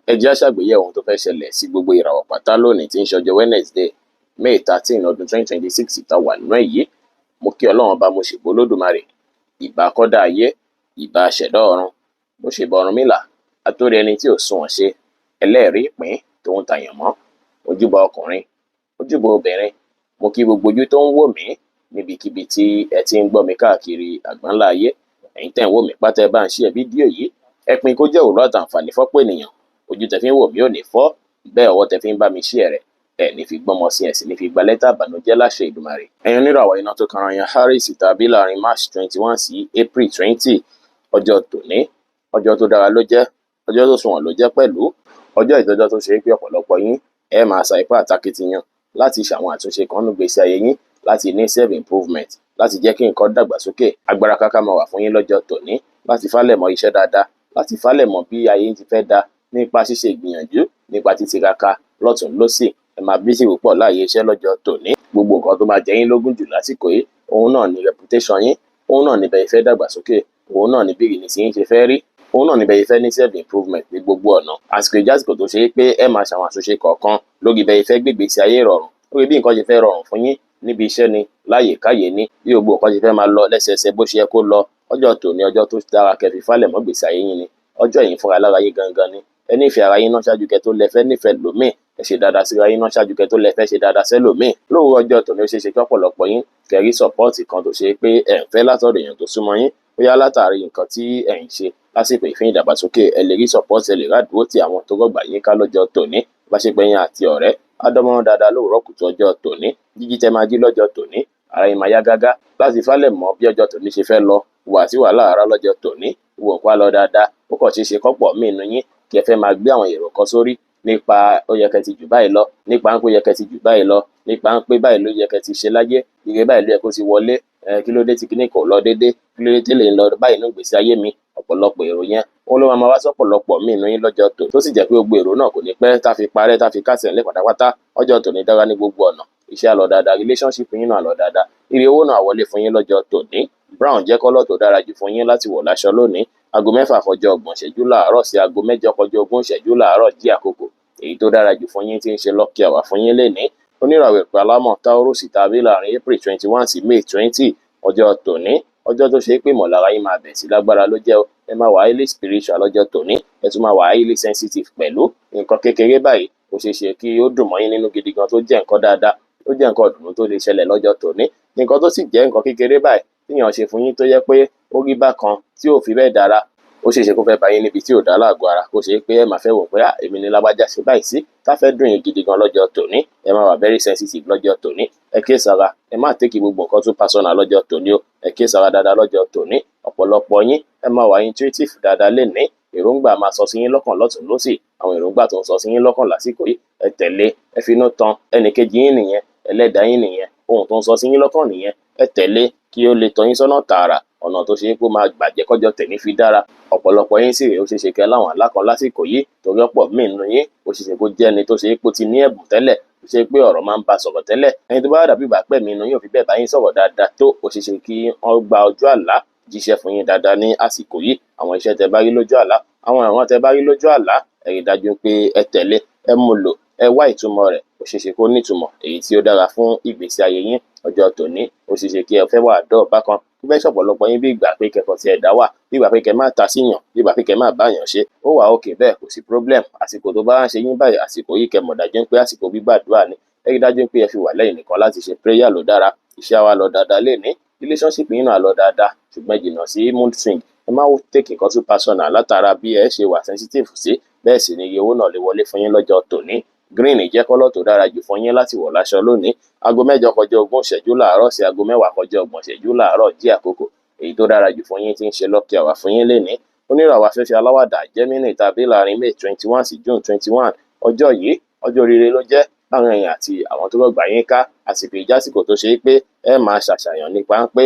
Ẹ jẹ́ á ṣàgbéyẹ̀wò ohun tó fẹ́ ṣẹlẹ̀ sí gbogbo ìràwọ̀ pátá lónìí tí ń ṣọjọ́ Wednesday, May 13, ọdún 2026 tá a wà nínú ẹ̀ yìí. Mo kí Ọlọ́run Ọba, mo ṣèbà Olódùmarè, ìbà kọ́dá ayé, ìbà aṣẹ̀dá ọ̀run, mo ṣèbà Ọ̀rúnmìlà, atórí ẹni tí ò sunwọ̀n ṣe, ẹlẹ́rìí ìpín tòun tàyànmọ́, ojúbà ọkùnrin, ojúbà obìnrin. Mo kí gbogbo ojú tó ń wò mí níbikíbi tí ẹ ti ń gbọ́ mi káàkiri àgbáńlá ayé. Ẹ̀yin tẹ́ ń wò mí pátá, ẹ bá ń share fídíò yìí, ẹ pín kó jẹ́ òwúrọ̀ àtàǹfààní fọ́pọ̀ ènìyàn. Ojú tẹ́ fi ń wò mí ò ní fọ́, bẹ́ẹ̀ ọwọ́ tẹ́ fi ń bá mi share rẹ̀, ẹ ní fi gbọ́mọ sí, ẹ sì ní fi gba lẹ́tà ìbànújẹ́ láṣẹ Èdùmàrè. Ẹ̀yin oníràwọ̀ iná tó kanra yan Aries tàbí láàrin March 21 sí April 20, ọjọ́ tòní, ọjọ́ tó dára ló jẹ́, ọjọ́ tó sunwọ̀n ló jẹ́ pẹ̀lú. Ọjọ́ ìjọjọ́ tó ṣe é pé ọ̀pọ̀lọpọ̀ yín ẹ máa sa ipá àtakitiyan láti ṣàwọn àtúnṣe kan nínú ìgbésí ayé yín, láti ní self improvement, láti jẹ́ kí nǹkan dàgbàsókè. Agbára káká máa wà fún yín lọ́jọ́ tòní láti fálẹ̀ mọ́ iṣẹ́ dáadáa, láti fálẹ̀ mọ́ bí ayé yín ti fẹ́ da nípa ṣíṣe ìgbìyànjú, nípa títiraka lọ́tùn lósì. Ẹ máa busy púpọ̀ láàyè iṣẹ́ lọ́jọ́ tòní. Gbogbo nǹkan tó máa jẹ yín lógún jù lásìkò yìí, òun náà ni reputation yín, òun náà ni bẹ́ẹ̀ fẹ́ dàgbàsókè, òun náà ni bí ìrínisí yín ṣe fẹ́ rí, òun náà ni bẹ́ẹ̀ fẹ́ ní self improvement ní gbogbo ọ̀nà. Àsìkò ìjásìkò tó ṣe é pé ẹ máa ṣàwọn àtúnṣe kọ̀ọ̀kan lórí bẹ́ẹ̀ fẹ́ gbégbèsí ayé ìrọ̀rùn, lórí bí nǹkan ṣe fẹ́ rọrùn fún yín níbi iṣẹ́ ni, láyè káyè ní, bí gbogbo nǹkan ṣe fẹ́ máa lọ lẹ́sẹẹsẹ bó ṣe yẹ kó lọ. Ọjọ́ tòní, ọjọ́ tó dára kẹ́ fi fálẹ̀ mọ́ gbèsè ayé yín ni. Ọjọ́ yìí fúnra lára yín gangan ni. Ẹ nífẹ̀ẹ́ ara yín náà ṣáájú kẹ́ tó lẹ fẹ́ nífẹ̀ẹ́ lòmíì. Ẹ ṣe dáadáa síra yín náà ṣáájú kẹ́ tó lẹ fẹ́ ṣe dáadáa sẹ́lòmíì. Lówùúrọ̀ ọjọ́ tòní, ó ṣeé ṣe kí ọ̀pọ̀lọpọ̀ yín kẹ́ rí support kan tó ṣe pé ẹ̀ ń fẹ́ látọ̀dọ̀ èèyàn tó súnmọ́ yín, bóyá látàrí nǹkan tí ẹ̀ ń ṣe lásìkò ìfín ìdàgbàsókè. Ẹ lè rí support, ẹ lè rádúró tí àwọn tó rọ̀gbà yín ká lọ́jọ́ tòní. Bá ṣe pé yín àti ọ̀rẹ́ á dánmọ́rán dáadáa lówùúrọ̀ kùtù ọjọ́ tòní. Jíjí tẹ́ máa jí lọ́jọ́ tòní, ara yín máa yá gágá láti fálẹ̀ mọ́ bí ọjọ́ tòní ṣe fẹ́ lọ. Wà sí wàhálà rárá lọ́jọ́ tòní, gbogbo nǹkan á lọ dáadáa. Ó kàn ṣeé ṣe kọ́pọ̀ míì nínú yín kí ẹ fẹ́ máa gbé àwọn èrò kan sórí nípa ó yẹ kẹ́ ti jù báyìí lọ, nípa ń pé ó yẹ kẹ́ ti jù báyìí lọ, nípa ń pé báyìí ló yẹ kẹ́ ti ṣe láyé, ire báyìí ló yẹ kó ti wọlé, kí ló dé tí kinní kan ò lọ déédé, kí ló dé tẹ́lẹ̀ ń lọ báyìí nínú ìgbésí ayé mi. Ọ̀pọ̀lọpọ̀ èrò yẹn ó ló máa wá sọ́pọ̀lọpọ̀ míì nínú yín lọ́jọ́ tòní, tó sì jẹ́ pé gbogbo èrò náà kò ní pẹ́ tá fi parẹ́, tá fi kásẹ̀ ńlẹ̀ pátápátá. Ọjọ́ tòní dára ní gbogbo ọ̀nà. Iṣẹ́ á lọ dáadáa, relationship yín náà á lọ dáadáa, ire owó náà á wọlé fún yín lọ́jọ́ tòní. Brown jẹ́ colour tó dára jù fún yín láti wọ̀ láṣọ lónìí. Aago 6:30 láàárọ̀ sí aago 7:20 láàárọ̀ jí àkókò èyí tó dára jù fún yín tí ń ṣe lucky hour fún yín lénìí. Oníràwọ̀ ìpè alámọ̀ Taurus tàbí láàrin April 21 sí May 20, ọjọ́ tòní, ọjọ́ tó ṣe é pé ìmọ̀lára yín máa bẹ̀ sí lágbára ló jẹ́. Ẹ máa wà highly spiritual lọ́jọ́ tòní, ẹ tún máa wà highly sensitive pẹ̀lú. Nǹkan kékeré báyìí, ó ṣeé ṣe kí ó dùn mọ́ yín nínú gidi gan, tó jẹ́ nǹkan dáadáa, tó jẹ́ nǹkan ìdùnnú tó lè ṣẹlẹ̀ lọ́jọ́ tòní. Nǹkan tó sì jẹ́ nǹkan kékeré báyìí tíyàn ṣe fún yín tó jẹ́ pé ó rí bákan tí ò fi bẹ́ẹ̀ dára, ó ṣeé ṣe kó fẹ́ bá yín níbi tí ò dá láàgọ́ ara, kó ṣe pé ẹ máa fẹ́ wò pé èmi ni lágbájá ṣe báyìí sí, tá fẹ́ dùn yín gidi gan lọ́jọ́ tòní. Ẹ máa wà very sensitive lọ́jọ́ tòní. Ẹ kíyèsára, ẹ má take gbogbo nǹkan too personal lọ́jọ́ tòní o. Ẹ kíyèsára dáadáa lọ́jọ́ tòní. Ọ̀pọ̀lọpọ̀ yín, ẹ máa wà intuitive dáadáa lénìí. Èròǹgbà máa sọ sí yín lọ́kàn lọ́tùn lósì. Àwọn èròǹgbà tó ń sọ sí yín lọ́kàn lásìkò yìí, ẹ tẹ̀lé, ẹ finú tan ẹnìkejì yín nìyẹn, ẹlẹ́dàá yín nìyẹn, ohun tó ń sọ sí yín lọ́kàn nìyẹn. Ẹ tẹ̀lé kí ó lè tọ́ yín sọ́nà tààrà, ọ̀nà tó ṣe é pé ó máa gbàjẹ́ kọ́jọ́ tẹ̀ní fi dára. Ọ̀pọ̀lọpọ̀ yín sì rèé, ó ṣeé ṣe kẹ́ láwọn àlá kan lásìkò yìí, torí ọ̀pọ̀ míì nínú yín, ó ṣeé ṣe kó jẹ́ ẹni tó ṣe é pé ó ti ní ẹ̀bùn tẹ́lẹ̀, tó ṣe pé ọ̀rọ̀ máa ń bá sọ̀rọ̀ tẹ́lẹ̀. Ẹni tó bá dàbí ìgbà pẹ́ mi inú yín ò fi bẹ́ẹ̀ bá yín sọ̀rọ̀ dáadáa tó, ó ṣeé ṣe kí wọ́n gba ojú àlá jíṣẹ́ fún yín dáadáa ní àsìkò yìí. Àwọn iṣẹ́ tẹ́ bá rí lójú àlá, àwọn ìran tẹ́ bá rí lójú àlá, ẹ rí dájú pé ẹ tẹ̀lé, ẹ mú lò, ẹ wá ìtumọ̀ rẹ̀. Ó ṣeé ṣe kó nítumọ̀ èyí tí ó dára fún ìgbésí ayé yín. Ọjọ́ tòní, ó ṣeé ṣe kí ẹ fẹ́ wà dọ́ bákan, ó fẹ́ ṣọ̀pọ̀lọpọ̀ yín bí ìgbà pé kẹ́kọ̀ọ́ tí ẹ dá wà, bí ìgbà pé kẹ́ má ta síyàn, bí ìgbà pé kẹ́ má bá yàn ṣe. Ó wà okay bẹ́ẹ̀, kò sí problem. Àsìkò tó bá ń ṣe yín báyìí, àsìkò yìí, kẹ́ mọ̀ dájú pé àsìkò gbígbàdúrà ni. Ẹ rí dájú pé ẹ fi wà lẹ́yìn nìkan láti ṣe prayer ló dára. Iṣẹ́ wa lọ dáadáa lénìí, relationship yín náà lọ dáadáa, ṣùgbọ́n ẹ jìnnà sí mood swing. Ẹ má take nǹkan too personal látara bí ẹ ṣe wà sensitive sí. Bẹ́ẹ̀ sì ni iye owó náà lè wọlé fún yín lọ́jọ́ tòní. Green jẹ́ colour tó dára jù fún yín láti wọ̀ láṣọ lónìí. Aago 7:20 láàárọ̀ sí aago 10:30 láàárọ̀ jí àkókò èyí tó dára jù fún yín tí ń ṣe lucky hour fún yín lénìí. Oníràwọ̀ afẹ́fẹ́ aláwàdà Gemini tàbí láàrin May 21 sí June 21, ọjọ́ yìí, ọjọ́ oríire ló jẹ́ láàrin ẹ̀yin àti àwọn tó rọ̀gbà yín ká. Àsìkò ìjásìkò tó ṣe é pé ẹ máa ṣàṣàyàn nípa ń pé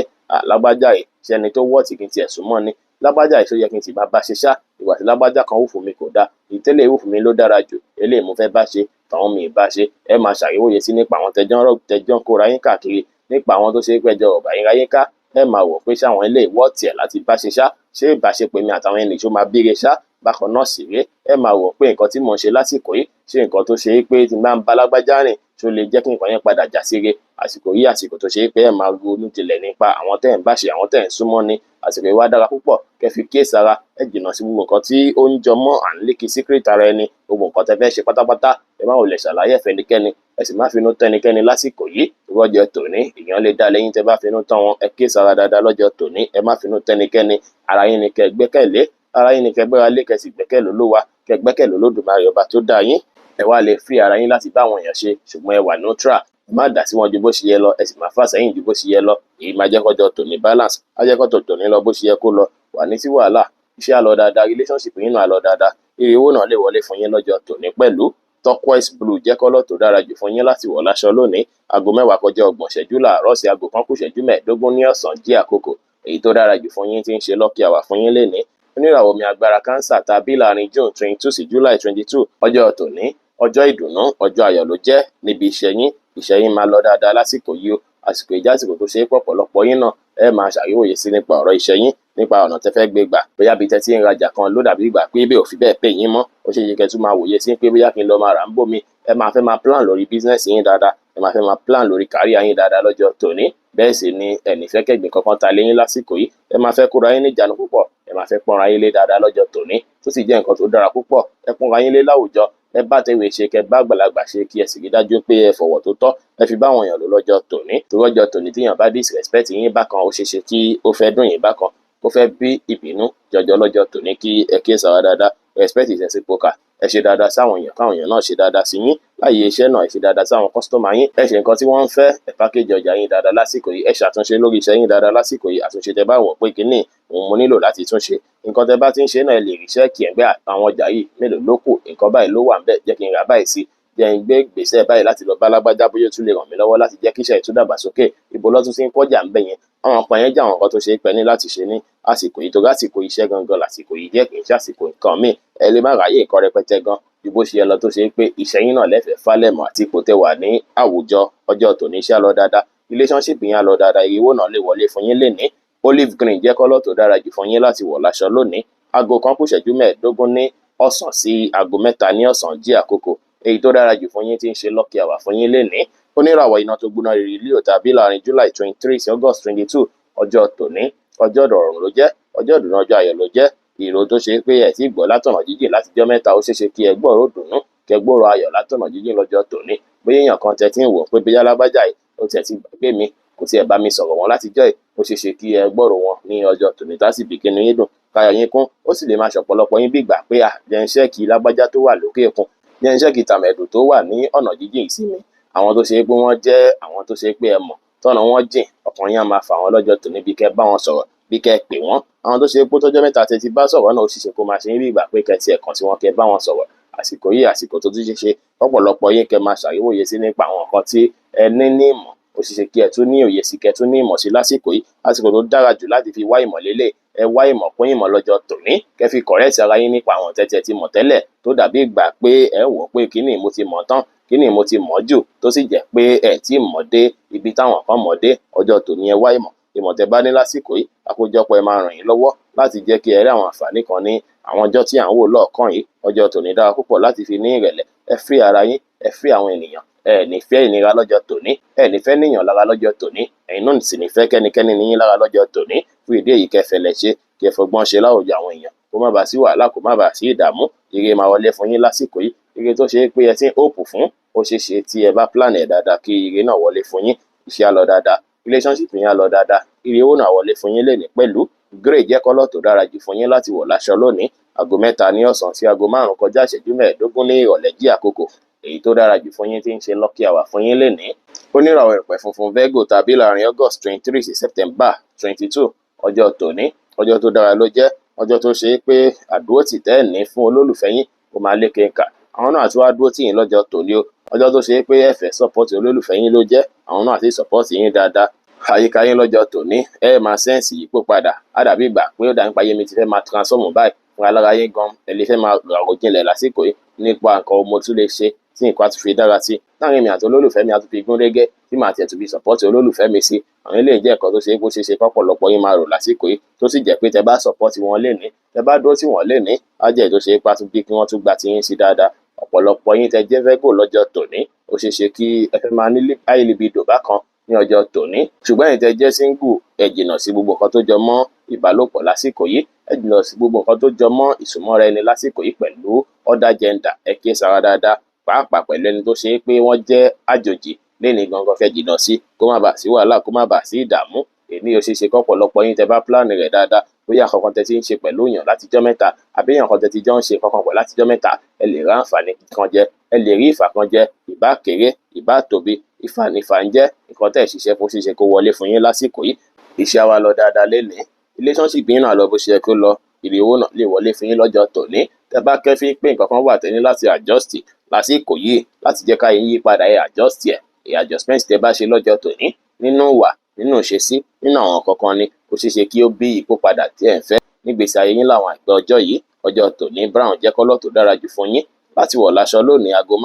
lágbájá yìí, ṣé ẹni tó wọ́ọ̀tì kí n tiẹ̀ súnmọ́ ni? Lágbájá yìí, ṣó yẹ kí n sì máa bá ṣe ṣá? Ìwà tí lágbájá kan hù fún mi kò dáa, ìtẹ́lẹ̀ hù fún mi ló dára jù, eléyìí mo fẹ́ bá ṣe, tọ̀hún mi ì bá ṣe. Ẹ máa ṣàríwòye sí nípa àwọn tẹjọ́ ń kóra yín káàkiri, nípa àwọn tó ṣe é pé ẹjọ́ rọ̀gbà yín ráyé ká. Ẹ máa wò pé ṣáwọn eléyìí worth ẹ̀ láti bá ṣe ṣá? Ṣé ìbáṣepọ̀ èmi àtàwọn ẹni ṣó máa bíire ṣá? Bákan náà sì rèé, ẹ máa wò pé nǹkan tí mò ń ṣe lásìkò yìí, ṣé nǹkan tó ṣe é pé tí n bá ń bá lágbájá rìn, ṣó lè jẹ́ kí nǹkan yẹn padà já síre. Àsìkò yìí, àsìkò tó ṣe é pé ẹ máa ronú jinlẹ̀ nípa àwọn tẹ́ ẹ̀ ń bá ṣe, àwọn tẹ́ ẹ̀ ń súnmọ́ ni. Àsìkò yìí wá dára púpọ̀ kẹ́ fi kíyèsára, ẹ jìnnà sí gbogbo nǹkan tí ó ń jọ mọ́ à ń lékè secret ara ẹni. Gbogbo nǹkan tẹ́ fẹ́ ṣe pátápátá, ẹ má wulẹ̀ ṣàlàyé ẹ̀ fẹ́nikẹ́ni, ẹ sì má finú tán ẹnikẹ́ni lásìkò yìí. Lọ́jọ́ tòní, èèyàn lè dá lẹ́yìn tẹ́ bá finú tán wọn. Ẹ kíyèsára dáadáa lọ́jọ́ tòní, ẹ má finú tán ẹnikẹ́ni. Ara yín ni kẹ́ gbẹ́kẹ̀lé, ara yín ni kẹ́ gbéra lé, kẹ́ sì gbẹ́kẹ̀lé Olúwa, kẹ́ gbẹ́kẹ̀lé Olódùmarè ọba tó dá yín. Ẹ wá lè free ara yín láti bá àwọn èèyàn ṣe, ṣùgbọ́n ẹ wà neutral. Ẹ má dá sí wọn ju bó ṣe yẹ lọ, ẹ sì má fà sẹ́yìn ju bó ṣe yẹ lọ. Èyí máa jẹ́ kọ́jọ́ tòní balance, á jẹ́ kọ́jọ́ tòní lọ bó ṣe yẹ kó lọ. Wà ní sí wàhálà, iṣẹ́ á lọ dáadáa, relationship yín náà á lọ dáadáa, ire owó náà lè wọlé fún yín lọ́jọ́ tòní pẹ̀lú. Turquoise blue jẹ́ colour tó dára jù fún yín láti wọ̀ láṣọ lónìí. 10:30 láàárọ̀ sí 12:45 ní ọ̀sán jí àkókò. Èyí tó dára jù fún yín tí ń ṣe lucky hour fún yín lénìí. Oníràwọ̀ omi agbára Cancer tàbí láàrin June 22 sí July 22, ọjọ́ tòní, ọjọ́ ìdùnnú, ọjọ́ ayọ̀ ló jẹ́ níbi iṣẹ́ yín. Iṣẹ́ yín máa lọ dáadáa lásìkò yìí o. Àsìkò ìjà, àsìkò tó ṣe é pọ̀pọ̀lọpọ̀ yín náà ẹ máa ṣàríwòye sí nípa ọ̀rọ̀ iṣẹ́ yín, nípa ọ̀nà tẹ́ fẹ́ gbé gbà. Bóyá bí tẹ́ ti ń rajà kan ló dàbí ìgbà pé bí ò fi bẹ́ẹ̀ pè yín mọ́, ó ṣe é ṣe kẹ́ tún máa wòye sí pé bóyá kí n lọ máa rà ń bò mí. Ẹ máa fẹ́ máa plan lórí business yín dáadáa, ẹ máa fẹ́ máa plan lórí career yín dáadáa lọ́jọ́ tòní. Bẹ́ẹ̀ sì ni ẹ ní fẹ́ kẹ́gbin kankan ta lé yín lásìkò yìí. Ẹ máa fẹ́ kóra yín níjàánu púpọ̀, ẹ máa fẹ́ pọ́nra yín lé dáadáa lọ́jọ́ tòní, tó sì jẹ́ nǹkan tó dára púpọ̀. Ẹ pọ́nra yín lé láwùjọ, ẹ bá tẹ̀wé ṣe, kẹ́ bá àgbàlagbà ṣe, kí ẹ sì rí dájú pé ẹ fọ̀wọ̀ tó tọ́ ẹ fi bá àwọn èèyàn lò lọ́jọ́ tòní. Torí ọjọ́ tòní, tíyàn bá disrespect yín bákan, ó ṣeé ṣe kí ó fẹ́ dùn yín bákan, kó fẹ́ bí ìbínú jọjọ lọ́jọ́ tòní. Kí ẹ kíyèsára dáadáa. Respect is reciprocal. Ẹ ṣe dáadáa sáwọn èèyàn, káwọn èèyàn náà ṣe dáadáa sí yín. Láyé iṣẹ́ náà, ẹ ṣe dáadáa sáwọn customer yín, ẹ ṣe nǹkan tí wọ́n ń fẹ́, ẹ package ọjà yín dáadáa lásìkò yìí, ẹ ṣàtúnṣe lórí iṣẹ́ yín dáadáa lásìkò yìí. Àtúnṣe tẹ́ bá wọ̀ pé kínní òun mo nílò láti túnṣe, nǹkan tẹ́ bá ti ń ṣe náà, ẹ lè rí iṣẹ́ kí ẹ gbé àwọn ọjà yìí, mélòó ló kù, nǹkan báyìí ló wà ńbẹ̀, jẹ́ kí n rà báyìí sí, jẹ́ n gbé ìgbésẹ̀ báyìí láti lọ bá lágbájá, bóyá ó tún lè ràn mí lọ́wọ́ láti jẹ́ kí iṣẹ́ ìtúdàgbàsókè. Ibo ló tún ti ń kọjá ń bẹ̀ yẹn? Àwọn nǹkan yẹn jẹ́ àwọn nǹkan tó ṣe é pẹ́ ní láti ṣe ní àsìkò yìí, torí àsìkò iṣẹ́ gangan làsìkò yìí jẹ́, kì í ṣe àsìkò nǹkan míì. Ẹ lè má ráyè nǹkan rẹpẹtẹ gan ju bó ṣe yẹ lọ, tó ṣe é pé iṣẹ́ yín náà lẹ́fẹ̀ẹ́ falẹ̀mọ́ àti ipò tẹ́ wà ní àwùjọ. Ọjọ́ tòní, iṣẹ́ á lọ dáadáa, relationship yín á lọ dáadáa, ire owó náà lè wọlé fún yín lénìí. Olive green jẹ́ colour tó dára jù fún yín láti wọ̀ láṣọ lónìí. 1:15 ní ọ̀sán sí 3:00 ní ọ̀sán jí àkókò. Èyí tó dára jù fún yín tí ń ṣe lucky hour fún yín lénìí. Oníràwọ̀ iná tó gbóná rírì Leo tàbí láàrin July 23 sí August 22, ọjọ́ tòní, ọjọ́ ìrọ̀rùn ló jẹ́, ọjọ́ ìdùnnú, ọjọ́ ayọ̀ ló jẹ́. Ìró tó ṣe pé ẹ ti gbọ́ látọ̀nà jíjìn látijọ́ mẹ́ta, ó ṣeéṣe kí ẹ gbọ́rọ̀ ìdùnnú, kẹ́ gbọ́rọ̀ ayọ̀ látọ̀nà jíjìn lọ́jọ́ tòní. Bóyá èèyàn kan tẹ́ ti ń wò pé bóyá lágbájá yìí ó tiẹ̀ ti gbàgbé mi, kò tiẹ̀ bá mi sọ̀rọ̀ wọn látijọ́ yìí, ó ṣeéṣe kí ẹ gbọ́rọ̀ wọn ní ọjọ́ tòní, tá sì bí kínú yín dùn, káyọ̀ yín kún. Ó sì lè máa ṣọ̀pọ̀lọpọ̀ yín bí ìgbà pé à jẹ́ ń ṣẹ́ẹ̀kì lágbájá tó wà lókè òkun, jẹ́ ń ṣẹ́ẹ̀kì tàmẹ̀dù tó wà ní ọ̀nà jíjìn yìí sí mi. Àwọn tó ṣe pé wọ́n jẹ́ àwọn tó ṣe pé ẹ mọ̀ tọ́nà wọn jìn, ọkàn yín á máa fà wọ́n lọ́jọ́ tòní, bí kẹ́ bá wọn sọ̀rọ̀, bí kẹ́ pè wọ́n. Àwọn tó ṣe pé tọ́jọ́ mẹ́ta tẹ́ ti bá sọ̀rọ̀ náà, ó ṣeéṣe kó máa ṣe yín bí ìgbà pé kẹ́ tiẹ̀ kàn sí wọn, kẹ́ bá wọn sọ̀rọ̀. Àsìkò yìí, àsìkò tó tún ṣe ṣe ọ̀pọ̀lọpọ̀ yín kẹ́ máa ṣàríwòye sí nípa àwọn nǹkan tí ẹ ní ní ìmọ̀. Ó ṣeéṣe kí ẹ tún ní òye sí, kẹ́ tún ní ìmọ̀ sí lásìkò yìí. Àsìkò tó dára jù láti fi wá ìmọ̀ lélẹ̀. Ẹ wá ìmọ̀ kún ìmọ̀ lọ́jọ́ tòní, kẹ́ fi correct ara yín nípa àwọn tẹ́tẹ́ ti mọ̀ tẹ́lẹ̀ tó dàbí ìgbà pé ẹ wò pé kíní mo ti mọ̀ tán, kíní mo ti mọ̀ jù, tó sì jẹ́ pé ẹ tí mọ̀ dé ibi táwọn kan mọ̀ dé. Ọjọ́ tòní, ẹ wá ìmọ̀. Ìmọ̀ tẹ́ bá ní lásìkò yìí, àkójọpọ̀ ẹ máa ràn yín lọ́wọ́ láti jẹ́ kí ẹ rí àwọn àǹfààní kan ní àwọn ọjọ́ tí à ń wò lọ́ọ̀kan yìí. Ọjọ́ tòní dára púpọ̀ láti fi ní ìrẹ̀lẹ̀. Ẹ free ara yín, ẹ free àwọn ènìyàn. Ẹ ní fẹ́ ìnira lọ́jọ́ tòní, ẹ ní fẹ́ níyàn lára lọ́jọ́ tòní, ẹ̀yin náà sì ní fẹ́ kẹ́nikẹ́ni níyín lára lọ́jọ́ tòní. Fún ìdí èyí, kẹ́ fẹlẹ̀ ṣe, kẹ́ fọgbọ́n ṣe láwùjọ àwọn èèyàn, kó má bàa sí wàhálà, kó má bàa sí ìdààmú. Ire máa wọlé fún yín lásìkò yìí. Ire tó ṣe é pé ẹ ti ń hope fún, ó ṣeé ṣe tí ẹ bá plan ẹ̀ dáadáa kí ire náà wọlé fún yín. Iṣẹ́ á lọ dáadáa, relationship yín á lọ dáadáa, ire owó náà wọlé fún yín lénìí pẹ̀lú. Grey jẹ́ colour tó dára jù fún yín láti wọ̀ láṣọ lónìí. 3:00 ní ọ̀sán sí 4:35 ní ìrọ̀lẹ́ jí àkókò. Èyí tó dára jù fún yín tí ń ṣe lucky hour fún yín lénìí. Oníràwọ̀ erùpẹ̀ funfun Virgo tàbí láàrin August 23 sí September 22, ọjọ́ tòní, ọjọ́ tó dára ló jẹ́, ọjọ́ tó ṣe é pé àdúrótì tẹ́ ẹ̀ ní fún olólùfẹ́ yín ó máa lékenkà. Àwọn náà tí wàá dúró tì yín lọ́jọ́ tòní o. Ọjọ́ tó ṣe é pé ẹ fẹ́ support olólùfẹ́ yín ló jẹ́, àwọn náà sì support yín dáadáa. Àyíká yín lọ́jọ́ tòní, ẹ máa sense yípo padà. Á dàbí ìgbà pé ó dà nípa ayé mi ti fẹ́ máa transform báyìí. Fúnra lára yín gan, ẹ lè fẹ́ máa àròjinlẹ̀ lásìkò yìí nípa nǹkan mo tún lè ṣe. tí nǹkan á tún fi dára sí láàrin èmi àti olólùfẹ́ mi, á tún fi gún régé, tí màá tiẹ̀ tún fi support olólùfẹ́ mi sí. Àwọn eléyìí jẹ́ nǹkan tó ṣe é kó ṣeé ṣe kọ́pọ̀lọpọ̀ yín máa rò lásìkò yìí, tó sì jẹ́ pé tẹ bá support wọn lénìí, tẹ bá dúró tì wọ́n lénìí, á jẹ́ èyí tó ṣe é pé á tún bí kí wọ́n tún gba tiyín sí dáadáa. Ọ̀pọ̀lọpọ̀ yín tẹ jẹ́ Virgo lọ́jọ́ tòní, ó ṣeé ṣe kí ẹ fẹ́ máa ní high libido bákan ní ọjọ́ tòní. Ṣùgbọ́n ẹ̀yin tẹ jẹ́ single, ẹ jìnnà sí gbogbo nǹkan tó jọ mọ́ ìbálòpọ̀ lásìkò yìí, ẹ jìnnà sí gbogbo nǹkan tó jọ mọ́ ìsúnmọ́ra ẹni lásìkò yìí pẹ̀lú other gender. Ẹ kíyèsára dáadáa, pàápàá pẹ̀lú ẹni tó ṣe é pé wọ́n jẹ́ àjòjì lénìí gangan, kẹ́ jìnnà sí, kó má bàa sí wàhálà, kó má bàa sí ìdààmú. Èní ó ṣeé ṣe kọ́pọ̀lọpọ̀ yín tẹ bá plan rẹ̀ dáadáa, bóyá nǹkan kan tẹ ti ń ṣe pẹ̀lú èèyàn látijọ́ mẹ́ta, àbí èèyàn kan tẹ ti jọ ń ṣe nǹkan kan pẹ̀lú látijọ́ mẹ́ta, ẹ lè rí àǹfààní kan jẹ, ẹ lè rí ìfà kan jẹ, ìbá kéré, ìbá tóbi, ìfà nífà ń jẹ́ nǹkan tẹ́ ẹ̀ ṣiṣẹ́ fún, ṣeéṣe kó wọlé fún yín lásìkò yìí. Iṣẹ́ á wá lọ dáadáa lénìí, relationship yín náà lọ bó ṣe yẹ kó lọ, ire owó náà lè wọlé fún yín lọ́jọ́ tòní. Tẹ́ bá kẹ́fín pé nǹkan kan wà tẹ́ ní láti adjust lásìkò yìí láti jẹ́ káyé yín yí padà, ẹ adjust ẹ̀. Èyí adjustment tẹ́ bá ṣe lọ́jọ́ tòní nínú ìwà, nínú ìṣesí, nínú àwọn nǹkan kan ni ó ṣeé ṣe kí ó bí ìyípadà tí ẹ̀ ń fẹ́ nígbèésí ayé yín láwọn àìpẹ́ ọjọ́ yìí. Ọjọ́ tòní, brown jẹ́ colour tó dára jù fún yín láti wọ̀ láṣọ lónìí. Aago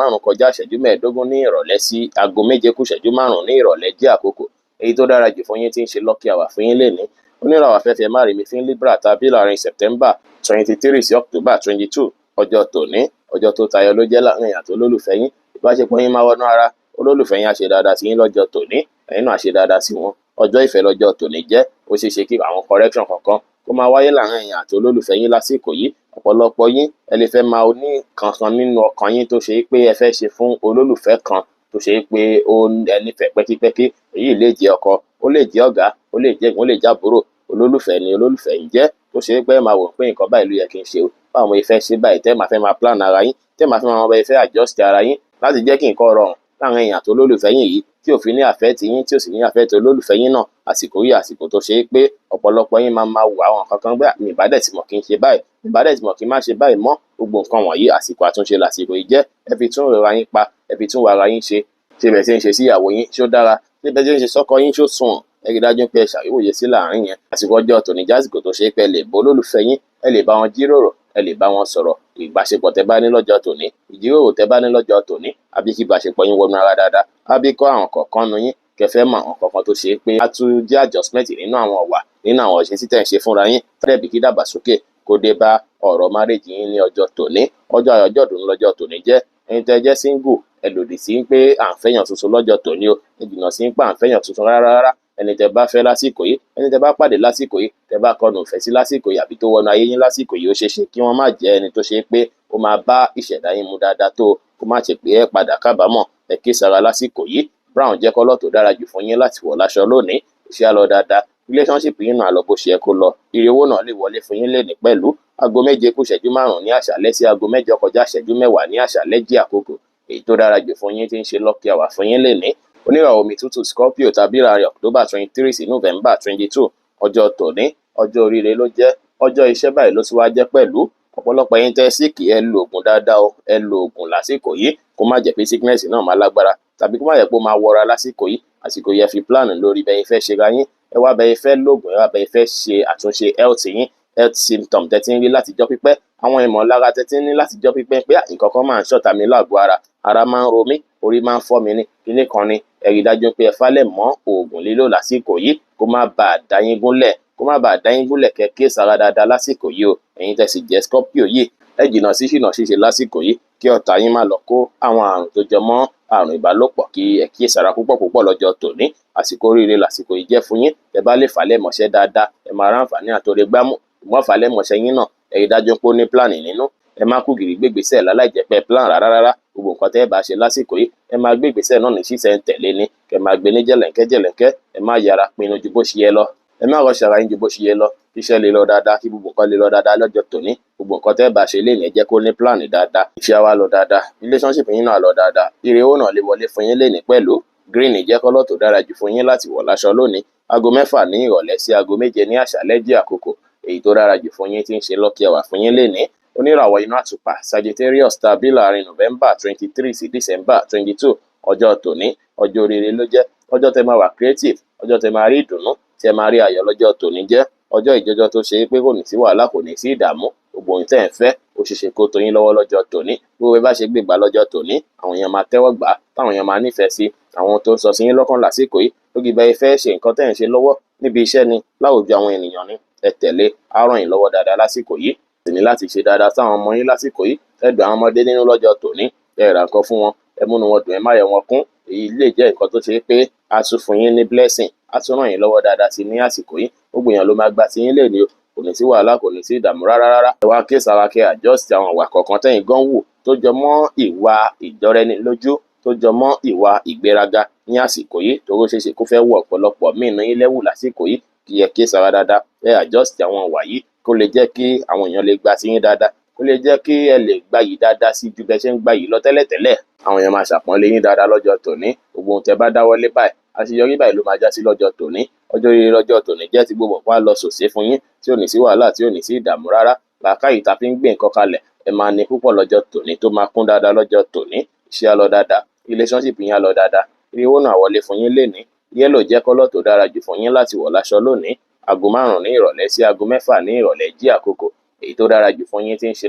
5:25 ní ìrọ̀lẹ́ sí aago 6:55 ní ìrọ̀lẹ́ jẹ́ àkókò èyí tó dára jù fún yín tí ń ṣe lucky hour fún yín lénìí. Oníràwọ̀ afẹ́fẹ́ márìmí fín Libra tàbí láàrin September 23 sí October 22. Ọjọ́ tòní, ọjọ́ tó tayọ ló jẹ́ láàrin àti olólùfẹ́ yín. Ìbáṣepọ̀ yín máa wọnú ara, olólùfẹ́ yín á ṣe dáadáa sí yín lọ́jọ́ tòní, ẹ̀yin náà á ṣe dáadáa sí wọn. Ọjọ́ ìfẹ́ lọ́jọ́ tòní jẹ́. Ó ṣeé ṣe kí àwọn correction kọ̀ọ̀kan kó máa wáyé láàrin ẹ̀yin àti olólùfẹ́ yín lásìkò yìí. Ọ̀pọ̀lọpọ̀ yín, ẹ lè fẹ́ máa ní kankan nínú ọkàn yín tó ṣe pé ẹ fẹ́ ṣe fún olólùfẹ́ kan tó ṣe pé ó ẹ nífẹ̀ẹ́ pẹ́kípẹ́kí. Èyí lè jẹ́ ọkọ, ó lè jẹ́ ọ̀gá, ó lè jẹ́ ẹ̀gbọ́n, ó lè jẹ́ àbúrò. Olólùfẹ́ ni olólùfẹ́ ń jẹ́, tó ṣe pé ẹ máa wò pé nǹkan báyìí ló yẹ kí n ṣe o, báwo mo fẹ́ ṣe báyìí, tẹ́ máa fẹ́ máa plan ara yín, tẹ́ máa fẹ́ máa bẹ fẹ́ adjust ara yín láti jẹ́ kí nǹkan rọrùn láàrin ẹ̀yin àti olólùfẹ́ yín yìí, tí ò fi ní affect yín, tí ò sì ní affect olólùfẹ́ yín náà. Àsìkò yìí, àsìkò tó ṣe é pé ọ̀pọ̀lọpọ̀ yín máa máa wò àwọn nǹkan kan gbé, mi ìbá dẹ̀ ti mọ̀ kí n ṣe báyìí, mi ìbá dẹ̀ ti mọ̀ kí n má ṣe báyìí mọ́. Gbogbo nǹkan wọ̀nyí, àsìkò àtúnṣe làsìkò yìí jẹ́. Ẹ fi tún ìrora yín pa, ẹ fi tún ara yín ṣe. Ṣé bẹ́ẹ̀ ṣe ń ṣe sí ìyàwó yín, ṣó dára? Ṣé bẹ́ẹ̀ ṣe ń ṣe sọ́kọ yín, ṣó sunwọ̀n? Ẹ rí dájú pé ẹ ṣàríwòye sí láàrin yẹn. Àsìkò ọjọ́ tòní jẹ́ àsìkò tó ṣe é pé ẹ lè bá olólùfẹ́ yín, ẹ lè bá wọn jíròrò, ẹ lè bá wọn sọ̀rọ̀. Ìbáṣepọ̀ tẹ́ bá ní lọ́jọ́ tòní, ìjíròrò tẹ́ bá ní lọ́jọ́ tòní, àbí kí ìbáṣepọ̀ yín wọnú ara dáadáa, àbí kọ́ àwọn kọ̀ọ̀kan nu yín, kẹ́ fẹ́ mọ̀ àwọn kọ̀ọ̀kan tó ṣe é pé á tún jẹ́ adjustment nínú àwọn ọ̀wà, nínú àwọn ìṣesí tẹ́ ń ṣe fúnra yín, dẹ̀bi kí dàgbàsókè kó dé bá ọ̀rọ̀ marriage yín ní ọjọ́ tòní. Ọjọ́ ayọ̀, ọjọ́ ìdùnnú lọ́jọ́ tòní jẹ́. Ẹ̀yin tẹ́ jẹ́ single, ẹ lòdì sí pé à ń fẹ́yàn tuntun lọ́jọ́ tòní o. Ẹ jìnnà sí pé à ń fẹ́yàn tuntun rárá rárá. Ẹni tẹ́ bá fẹ́ lásìkò yìí, ẹni tẹ́ bá pàdé lásìkò yìí, tẹ́ bá kọnu ìfẹ́ sí lásìkò yìí, àbí tó wọnú ayé yín lásìkò yìí, ó ṣeé ṣe kí wọ́n má jẹ́ ẹni tó ṣe pé ó máa bá ìṣẹ̀dá yín mu dáadáa tó, kó má ṣe pé ẹ padà kábàámọ̀. Ẹ kíyèsára lásìkò yìí. Brown jẹ́ colour tó dára jù fún yín láti wọ̀ láṣọ lónìí. Iṣẹ́ á lọ dáadáa, relationship yín náà lọ bó ṣe yẹ kó lọ, ire owó náà lè wọlé fún yín lénìí pẹ̀lú. Aago 6:45 ní àṣálẹ́ sí aago 7:40 ní àṣálẹ́ jẹ́ àkókò èyí tó dára jù fún yín tí ń ṣe lucky hour fún yín lénìí. Oníràwọ̀ omi tútù Scorpio tàbí láàrin October 23 sí November 22. Ọjọ́ tòní, ọjọ́ oríire ló jẹ́, ọjọ́ iṣẹ́ báyìí ló tún wá jẹ́ pẹ̀lú. Ọ̀pọ̀lọpọ̀ ẹ̀yin tẹ́ sick, ẹ lo oògùn dáadáa o. Ẹ lo oògùn lásìkò yìí, kó má jẹ́ pé sickness náà máa lágbára, tàbí kó má jẹ́ pé ó máa wọra lásìkò yìí. Àsìkò yìí, ẹ fi plan lórí bẹ́ẹ̀ fẹ́ ṣe ra yín, ẹ wá bẹ́ẹ̀ fẹ́ lóògùn, ẹ wá bẹ́ẹ̀ fẹ́ ṣe àtúnṣe health yín, health symptom tẹ́ ti ń rí látijọ́ pípẹ́, àwọn ìmọ̀lára tẹ́ ti ń ní látijọ́ pípẹ́ pé nǹkan kan máa ń ṣọ̀tá mi lágọ̀ọ́ ara, ara máa ń ro mí, orí máa ń fọ́ mi ní kinní kan ni. Ẹ rí dájú pé ẹ falẹ̀ mọ́ oògùn lílò lásìkò yìí, kó má bàa dá yín gúnlẹ̀, kó má bàa dá yín gúnlẹ̀. Kẹ́ kíyèsára dáadáa lásìkò yìí o. Ẹ̀yin tẹ́ sì jẹ́ Scorpio yìí, ẹ jìnnà sí ṣìnà ṣíṣe lásìkò yìí, kí ọ̀tá yín má lọ kó àwọn àrùn tó jẹ mọ́ àrùn ìbálòpọ̀. Kí ẹ kíyèsára púpọ̀ púpọ̀ lọ́jọ́ tòní. Àsìkò oríire lásìkò yìí jẹ́ fún yín. Ẹ bá lè falẹ̀ mọ́ṣẹ́ dáadáa, ẹ máa ráǹfààní àtòrè gbámú. Ṣùgbọ́n falẹ̀ mọ́ṣẹ́ yín náà, ẹ rí dájú pé ó ní plan nínú. Ẹ má kú gìrì gbégbèsè láláì jẹ́ pé plan rárá rárá. Gbogbo nǹkan tẹ́ ẹ bá ṣe lásìkò yìí, ẹ máa gbé ìgbésẹ̀ náà ní ṣísẹ̀ ń tẹ̀lé ni, kẹ́ máa gbé ní jẹ̀lẹ̀ńkẹ́ jẹ̀lẹ̀ńkẹ́. Ẹ má yára pinnu ju bó ṣe yẹ lọ, ẹ má rush ara yín ju bó ṣe yẹ lọ, kí iṣẹ́ lè lọ dáadáa, kí gbogbo nǹkan lè lọ dáadáa lọ́jọ́ tòní. Gbogbo nǹkan tẹ́ ẹ bá ṣe lénìí, ẹ jẹ́ kó ní plan dáadáa. Iṣẹ́ wa lọ dáadáa, relationship yín náà lọ dáadáa, ire owó náà lè wọlé fún yín lénìí pẹ̀lú. Green jẹ́ colour tó dára jù fún yín láti wọ̀ láṣọ lónìí. Aago 6 ní ìrọ̀lẹ́ sí aago 7 ní àṣálẹ́ jẹ́ àkókò èyí tó dára jù fún yín tí ń ṣe lucky hour fún yín lénìí. Oníràwọ̀ inú àtùpà Sagittarius tàbí láàrin November 23 sí December 22. Ọjọ́ tòní, ọjọ́ oríire ló jẹ́, ọjọ́ tẹ́ máa wà creative, ọjọ́ tẹ́ máa rí ìdùnnú, tí ẹ máa rí ayọ̀ lọ́jọ́ tòní jẹ́. Ọjọ́ ìjọjọ́ tó ṣe é pé kò ní sí wàhálà, kò ní sí ìdààmú. Gbogbo Gbogbo ohun tẹ́ ẹ̀ ń fẹ́, ó ṣeéṣe kó tó yín lọ́wọ́ lọ́jọ́ tòní. Gbogbo bá ṣe gbégbá lọ́jọ́ tòní, àwọn èèyàn máa tẹ́wọ́ gbà á, táwọn èèyàn máa nífẹ̀ẹ́ sí àwọn tó ń sọ sí yín lọ́kàn lásìkò yìí. Lórí bá ẹ fẹ́ ṣe nǹkan tẹ́ ẹ̀ ń ṣe lọ́wọ́ níbi iṣẹ́ ni, láwùjọ àwọn ènìyàn ni, ẹ tẹ̀lé, á ràn yín lọ́wọ́ dáadáa lásìkò yìí. Sì ní láti ṣe dáadáa sáwọn ọmọ yín lásìkò yìí. Ẹ dùn àwọn ọmọdé nínú lọ́jọ́ tòní, ẹ ra nǹkan fún wọn, ẹ múnú wọn dùn, ẹ má yọ wọn kún. Èyí lè jẹ́ nǹkan tó ṣe pé á tún fún yín ní blessing, á tún ràn yín lọ́wọ́ dáadáa sí ní àsìkò yìí. Gbogbo èèyàn ló máa gba ti yín léni o, kò ní sí wàhálà, kò ní sí ìdààmú rárá rárá. Ẹ wá kíyèsára, kẹ́ adjust àwọn ìwà kọ̀ọ̀kan tẹ́yin gan wù tó jọ mọ́ ìwà ìjọrẹnilójú, tó jọ mọ́ ìwà ìgbéraga ní àsìkò yìí, torí ó ṣeé ṣe kó fẹ́ wọ ọ̀pọ̀lọpọ̀ míì nínú yín lẹ́wù lásìkò yìí. Kí ẹ kíyèsára dáadáa, ẹ adjust àwọn ìwà yìí kó lè jẹ́ kí àwọn èèyàn lè gba ti yín dáadáa, kó lè jẹ́ kí ẹ lè gbayì dáadáa sí ju bẹ́ ṣe ń gbayì lọ tẹ́lẹ̀tẹ́lẹ̀. Àwọn èèyàn máa ṣàpọ́nlé yín dáadáa lọ́jọ́ tòní. Gbogbo ohun tẹ́ bá dáwọ́lé báyìí, àṣeyọrí báyìí ló máa já sí lọ́jọ́ tòní. Ọjọ́ rere lọ́jọ́ tòní jẹ́ ti gbogbo nǹkan á lọ sòsé fún yín, tí ò ní sí wàhálà, tí ò ní sí ìdààmú rárá. Làákàyè tá fi ń gbé nǹkan kalẹ̀, ẹ máa ní púpọ̀ lọ́jọ́ tòní tó máa kún dáadáa lọ́jọ́ tòní. Iṣẹ́ á lọ dáadáa, relationship yín á lọ dáadáa, ire owó náà wọlé fún yín lénìí. Yellow jẹ́ colour tó dára jù fún yín láti wọ̀ láṣọ lónìí. Aago 5 ní ìrọ̀lẹ́ sí aago 6 ní ìrọ̀lẹ́ jí àkókò èyí tó dára jù fún yín tí ń ṣe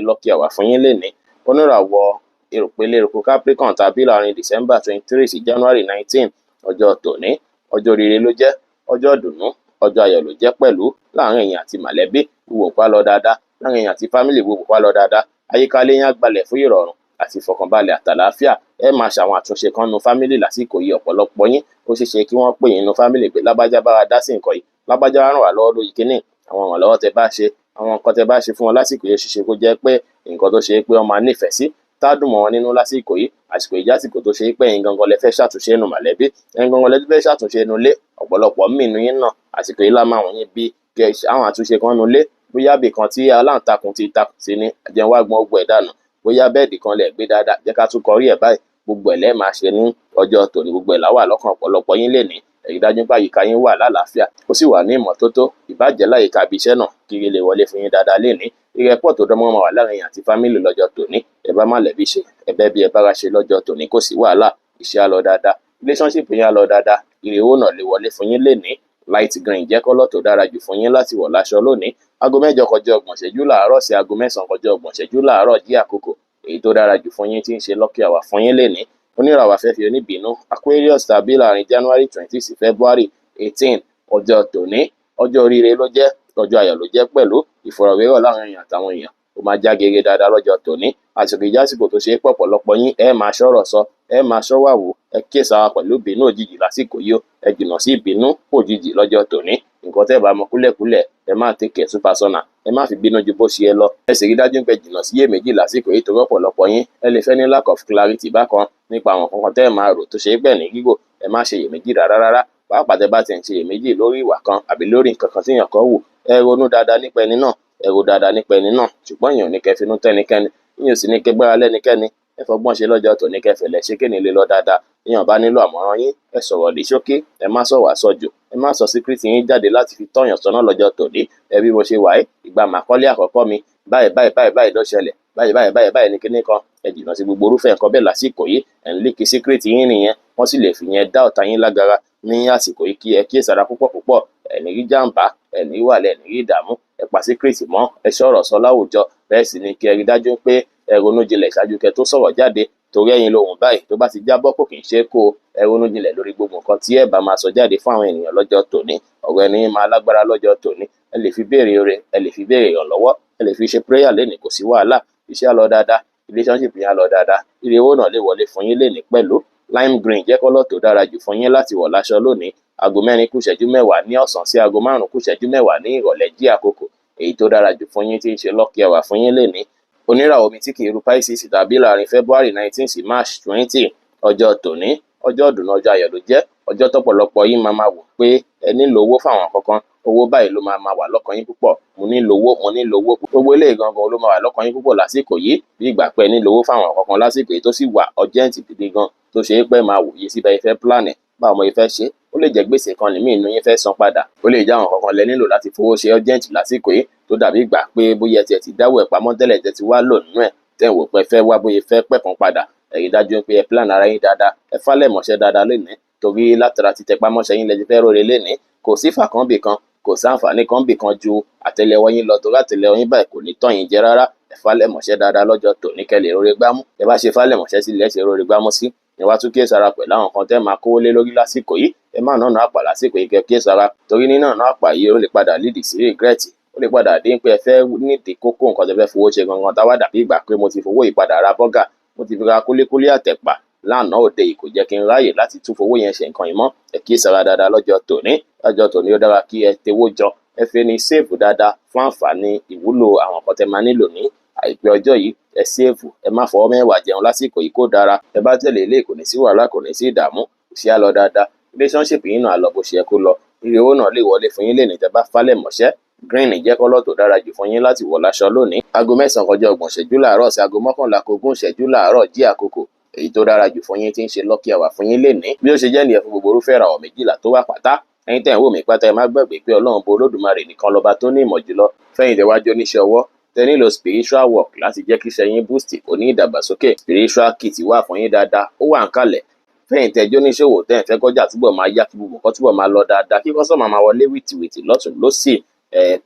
lucky hour fún yín lénìí. Oníràwọ̀ ìpele eruku Capricorn tàbí láàrin December 23 sí January 19, ọjọ́ tòní, ọjọ́ rere ló jẹ́, ọjọ́ ìdùnnú, ọjọ́ ayọ̀ ló jẹ́ pẹ̀lú láàrin ẹ̀yin àti mọ̀lẹ́bí. Gbogbo nǹkan á lọ dáadáa láàrin ẹ̀yin àti family, gbogbo nǹkan á lọ dáadáa. Àyíká ilé yín á gbalẹ̀ fún ìrọ̀rùn àti ìfọ̀kànbalẹ̀ àtàlàáfíà. Ẹ máa ṣàwọn àtúnṣe kan nu family lásìkò yìí. Ọ̀pọ̀lọpọ̀ yín, ó ṣeé ṣe kí wọ́n pè yín nu family pé lágbájá bá wa dá sí nǹkan yìí, lágbájá ràn wá lọ́wọ́ lórí kíní. Àwọn ìrànlọ́wọ́ tẹ́ bá ṣe, àwọn nǹkan tẹ́ bá ṣe fún wọn lásìkò yìí, ó ṣeé ṣe kó jẹ́ pé nǹkan tó ṣe pé wọ́n máa nífẹ̀ẹ́ sí, tá dùn mọ́ wọn nínú lásìkò yìí. Àsìkò yìí jásìkò tó ṣe pé ẹ̀yin gangan lẹ fẹ́ ṣàtúnṣe nínú mọ̀lẹ́bí, ẹ̀yin gangan lẹ fẹ́ ṣàtúnṣe nínú ilé. Ọ̀pọ̀lọpọ̀ míì nínú yín náà, àsìkò yìí lá máa wọ̀n yín bí kẹ́ àwọn àtúnṣe kan nínú ilé. Bóyá ibì kan tí aláǹtakùn ti takùn sí ni, jẹ́ n wá gbọn gbogbo ẹ̀ dànù. Bóyá bed kan lẹ̀ gbé dáadáa, jẹ́ ká tún kọrí ẹ̀ báyìí. Gbogbo ẹ̀ lẹ́ẹ̀ máa ṣe ní ọjọ́ tòní, gbogbo ẹ̀ lá wà lọ́kàn ọ̀pọ̀lọpọ̀ yín lénìí. Ẹ rí dájú pé àyíká yín wà lálàáfíà, ó sì wà ní ìmọ́tótó. Ìbàjẹ́ láyìíká ibi iṣẹ́ náà, kí ire lè wọlé fún yín dáadáa lénìí. Ìrẹ́pọ̀ tó dánmọ́rán máa wà láàrin ẹ̀yin àti family lọ́jọ́ tòní. Ẹ bá mọ̀lẹ́bí ṣe, ẹ bẹ́ bí ẹ bára ṣe lọ́jọ́ tòní, kò sí wàhálà, iṣẹ́ á lọ dáadáa, relationship yín á lọ dáadáa, ire owó náà lè wọlé fún yín lénìí. Light green jẹ́ colour tó dára jù fún yín láti wọ̀ láṣọ lónìí. Aago 8 kọjá ọgbọ̀n ìṣẹ́jú láàárọ̀ sí aago 9 kọjá ọgbọ̀n ìṣẹ́jú láàárọ̀ jí àkókò èyí tó dára jù fún yín tí ń ṣe lucky hour fún yín lénìí. Oníràwọ̀ afẹ́fẹ́ oníbínú Aquarius tàbí láàrin January 20 sí February 18, ọjọ́ tòní, ọjọ́ oríire ló jẹ́, ọjọ́ ayọ̀ ló jẹ́ pẹ̀lú ìfọ̀rọ̀wérọ̀ láàrin èèyàn àtàwọn èèyàn. Ó máa já geere dáadáa lọ́jọ́ tòní. Àsìkò ìjásìkò tó ṣe é pọ̀ ọ̀pọ̀lọpọ̀ yín, ẹ máa ṣọ́rọ̀ sọ, ẹ máa ṣọ́wàwò, ẹ kíyèsára pẹ̀lú ìbínú òjijì lásìkò yìí o. Ẹ jìnnà sí ìbínú òjijì lọ́jọ́ tòní. Nǹkan tẹ́ ẹ bá mọ kúlẹ̀kúlẹ̀, ẹ má take it too personal, ẹ má fi bínú ju bó ṣe yẹ lọ. Ẹ sì rí dájú pé jìnnà sí iyèméjì lásìkò yìí, torí ọ̀pọ̀lọpọ̀ yín, ẹ lè fẹ́ ní lack of clarity bákan nípa àwọn nǹkan tẹ́ ẹ máa rò tó ṣe é pẹ̀ ní gígò. Ẹ má ṣe iyèméjì rárá rárá. Pàápàá tẹ́ bá ti ń ṣe iyèméjì lórí ìwà kan àbí lórí nǹkan kan tí èèyàn kan wù, ẹ ronú dáadáa nípa ẹni náà, ẹ ro dáadáa nípa ẹni náà. Ṣùgbọ́n èèyàn ò ní kẹ́ finú tẹ́nikẹ́ni, ìyẹn ò sì ní kẹ́ gbára lẹ́nikẹ́ni. Ẹ fọgbọ́n ṣe lọ́jọ́ tòní, kẹ́ fẹ̀lẹ́ ṣe kéènì lè lọ dáadáa. Èèyàn bá nílò àmọ̀ràn yín, ẹ sọ̀rọ̀ ní ṣókí, ẹ má sọ̀rọ̀ àsọjù, ẹ má sọ secret yín jáde láti fi tọ́yàn sọ́nà lọ́jọ́ tòní. Ẹ bí mo ṣe wà yìí, ìgbà màkọ́lé àkọ́kọ́ mi, báyìí báyìí báyìí báyìí ló ṣẹlẹ̀, báyìí báyìí báyìí báyìí ní kíní kan. Ẹ jìnnà sí gbogbo irúfẹ́ nǹkan bẹ́ẹ̀ lásìkò yìí. Ẹ̀ ń leak secret yín nìyẹn, wọ́n sì lè fi yẹn dá ọ̀tá yín lágara ní àsìkò yìí. Kí ẹ kíyèsára púpọ̀ púpọ̀. Ẹ ní rí jàǹbá, ẹ ní rí wàhálà, ẹ ní rí ìdààmú. Ẹ pa secret mọ́, ẹ ṣọ̀rọ̀ sọ láwùjọ. Bẹ́ẹ̀ sì ni kí ẹ rí dájú pé ẹ ronú jinlẹ̀ ṣáájú kẹ́ tó sọ̀rọ̀ jáde, torí ẹ̀yin lohùn báyìí tó bá ti jábọ́ kò kì í ṣe é kó o. Ẹ ronú jinlẹ̀ lórí gbogbo nǹkan tí ẹ bá máa sọ jáde fún àwọn ènìyàn lọ́jọ́ tòní. Ọ̀rọ̀ ẹni máa lágbára lọ́jọ́ tòní. Ẹ lè fi béèrè oore, ẹ lè fi béèrè ìrànlọ́wọ́, ẹ lè fi ṣe prayer lénìí, kò sí wàhálà. Iṣẹ́ á lọ dáadáa, relationship yín á lọ dáadáa, ire owó náà lè wọlé fún yín lénìí pẹ̀lú. Lime green jẹ́ colour tó dára jù fún yín láti wọ̀ láṣọ lónìí. Aago 4 kù ìṣẹ́jú 10 ní ọ̀sán sí aago 5 kù ìṣẹ́jú 10 ní ìrọ̀lẹ́ jí àkókò èyí tó dára jù fún yín tí ń ṣe lucky hour fún yín lénìí. Oníràwọ̀ omi tí kì í ru Pisces tàbí láàrin February 19 sí March 20, ọjọ́ tòní, ọjọ́ ìdùnnú, ọjọ́ ayọ̀ ló jẹ́, ọjọ́ tọ́pọ̀lọpọ̀ yín máa máa wò pé ẹ nílò owó fáwọn kankan. Owó báyìí ló máa máa wà lọ́kàn yín púpọ̀. Mo nílò owó, mo nílò owó. Gbogbo eléyìí gangan ló máa wà lọ́kàn yín púpọ̀ lásìkò yìí, bí ìgbà pé ẹ nílò owó fáwọn kankan lásìkò yìí tó sì wà urgent gidi gan, tó ṣe é pé máa wòye sí bẹ́ẹ̀ fẹ́ plan ẹ̀, báwo mo fẹ́ ṣe. Ó lè jẹ́ gbèsè kan nìmíì inú yín fẹ́ san padà, ó lè jẹ́ àwọn kankan lẹ nílò láti fowó ṣe urgent lásìkò yìí, tó dàbí ìgbà pé bóyá ẹ ti dáwọ́ ẹ̀ pamọ́ tẹ́lẹ̀ tẹ́ ti wá lò nínú ẹ̀, tẹ́ ń wò pé ẹ fẹ́ wá bóyá fẹ́ pẹ̀ kan padà. Ẹ rí dájú pé ẹ plan ara yín dáadáa, ẹ fálẹ̀ mọ́ṣẹ́ dáadáa lénìí, torí látara títẹpá mọ́ṣẹ́ yín lẹ ti fẹ́ róore lénìí. Kò sí fàkànbì kan, Kò sáǹfààní kan bì kan ju àtẹ́lẹwọ́ yín lọ, torí àtẹ́lẹwọ́ yín báyìí kò ní tàn yín jẹ rárá. Ẹ falẹ̀mọ̀ṣẹ́ dáadáa lọ́jọ́ tòní kẹ́ lè róore gbámú. Ẹ bá ṣe falẹ̀mọ̀ṣẹ́ sí ilẹ̀ ṣe róore gbámú sí. Ẹ wá tún kíyèsára pẹ̀lú àwọn kan tẹ́ máa kówó lé lórí lásìkò yìí. Ẹ má nànà àpà lásìkò yìí, kẹ́ kíyèsára, torí nínà àpà yìí, ó lè padà lead sí regret. Ó lè padà dín pé ẹ fẹ́ nídìí kókó nǹkan tẹ́ fẹ́ fowó ṣe gangan, táwa dàbí ìgbà pé mo ti fowó yìí padà ra burger, mo ti fi ra kúlíkúlí àtẹ̀pà lánàá òde yìí, kò jẹ́ kí n ráyè láti tún fowó yẹn ṣe nǹkan yìí mọ́. Ẹ kíyèsára dáadáa lọ́jọ́ tòní. Lọ́jọ́ tòní, ó dára kí ẹ tewó jọ, ẹ fi ní save dáadáa fún àǹfààní ìwúlò àwọn nǹkan tẹ́ máa nílò ní àìpẹ́ ọjọ́ yìí. Ẹ save, ẹ má fọwọ́ mẹ́wàá jẹun lásìkò yìí, kó dára. Ẹ bá tẹ̀lé ilé, kò ní sí wàhálà, kò ní sí ìdààmú, kò sí àlọ́ dáadáa. Relationship yín náà á lọ bó ṣe yẹ kó lọ. Ire owó náà lè wọlé fún yín lénìí tẹ́ bá falẹ̀ mọ̀ṣẹ́. Green jẹ́ colour tó dára jù fún yín láti wọ̀ láṣọ lónìí. Aago 9:30 láàárọ̀ sí aago 10:40 láàárọ̀ jí àkókò èyí tó dára jù fún yín, tí ń ṣe lucky hour fún yín lénìí. Bí ó ṣe jẹ́ nìyẹn fún gbogbo irúfẹ́ ìràwọ̀ 12 tó wà pátá. Ẹ̀yin tẹ́ ń wò mí pátá, ẹ má gbàgbé pé Ọlọ́run bo Olódùmarè nìkan lọ́ba tó ní ìmọ̀ jùlọ. Fẹ́yìn tẹ́ wá jẹ́ oníṣẹ́ ọwọ́, tẹ́ nílò spiritual work láti jẹ́ kí iṣẹ́ yín boost, kó ní ìdàgbàsókè, spiritual kit wà fún yín dáadáa, ó wà ń kalẹ̀. Fẹ́yìn tẹ́ jẹ́ oníṣòwò, tẹ́ ń fẹ́ kọjá túbọ̀ máa yá, kí gbogbo nǹkan túbọ̀ máa lọ dáadáa, kí customer máa wọlé wìtìwìtì lọ́tùn lósì,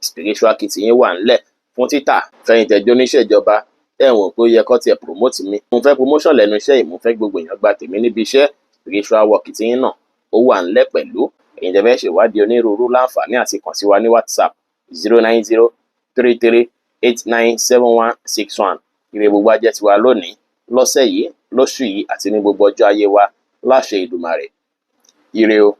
spiritual kit yín wà ńlẹ̀ fún títà. Fẹ́yìn tẹ́ jẹ́ oníṣẹ́ ìjọba, tẹ́ ń wò pé ó yẹ kó tiẹ̀ promote mi, mo fẹ́ promotion lẹ́nu iṣẹ́ yìí, mo fẹ́ gbogbo èèyàn gba tèmi níbi iṣẹ́, spiritual work tí yín náà ó wà ńlẹ̀ pẹ̀lú. Ẹ̀yin tẹ́ fẹ́ ṣèwádìí onírúurú, láǹfààní àti kàn sí wa ní WhatsApp, 09033897161. Ire gbogbo á jẹ́ tiwa lónìí, lọ́sẹ̀ yìí, lóṣù yìí àti ní gbogbo ọjọ́ ayé wa láṣẹ Ìdùmarè. Ire o.